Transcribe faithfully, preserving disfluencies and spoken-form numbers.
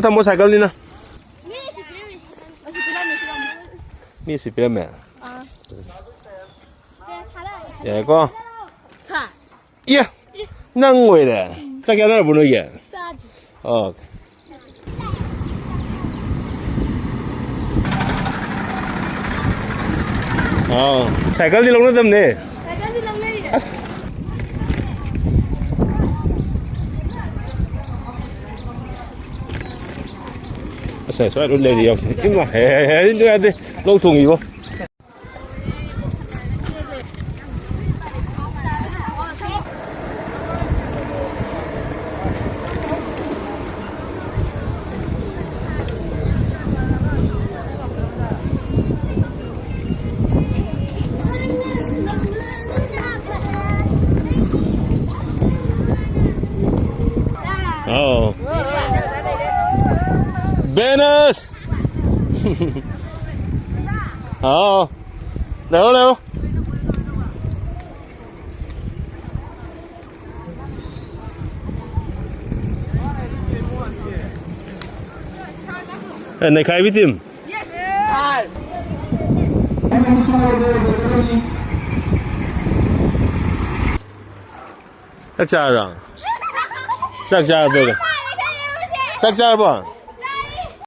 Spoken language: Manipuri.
ꯊꯝꯃꯣ ꯁꯥꯏꯀꯜꯅꯤꯅ꯫ ꯃꯤ ꯁꯤ ꯄꯤꯔꯝꯃꯦ꯫ ꯑꯁꯤ ꯄꯤꯔꯝꯃꯦ, ꯄꯤꯔꯝꯃꯦ꯫ ꯃꯤ ꯁꯤ ꯄꯤꯔꯝꯃꯦ꯫ ꯑꯥ꯫ ꯌꯥꯔꯦꯀꯣ꯫ ꯁꯥ꯫ ꯏꯌꯥ! ꯅꯪ ꯑꯣꯏꯔꯦ꯫ ꯆꯥꯛ ꯆꯥꯅꯔꯕꯣ ꯅꯣꯏꯒꯤ? ꯆꯥꯗ꯭ꯔꯤ꯫ ꯑꯣ꯫ ꯑꯥꯎ꯫ ꯁꯥꯏꯀꯜꯗꯤ ꯂꯧꯅꯗꯕꯅꯦ꯫ ꯁꯥꯏꯀꯜꯗꯤ ꯂꯧꯅꯩꯌꯦ꯫ ꯑꯁ꯫ ꯑꯁ, ꯁ꯭ꯋꯥꯏ ꯂꯣꯏ ꯂꯩꯔꯤ ꯌꯥꯎꯁꯤ꯫ ꯏꯃꯥ, ꯍꯦ, ꯍꯦ, ꯍꯦ, ꯌꯥꯗꯦ, ꯌꯥꯗꯦ꯫ ꯂꯧ ꯊꯣꯡꯉꯤꯕꯣ꯫ ꯑꯧ꯫ ꯕꯦꯅꯁ! ꯑꯧ꯫ ꯂꯩꯍꯧ, ꯂꯩꯍꯧ꯫ ꯑꯦ, ꯅꯩꯈꯥꯏꯕꯤ team꯫ ꯆꯥꯛ ꯆꯥꯔꯕꯣ? ꯆꯥꯛ ꯆꯥꯔꯕꯣ? ꯆꯥꯛ ꯆꯥꯔꯕꯣ?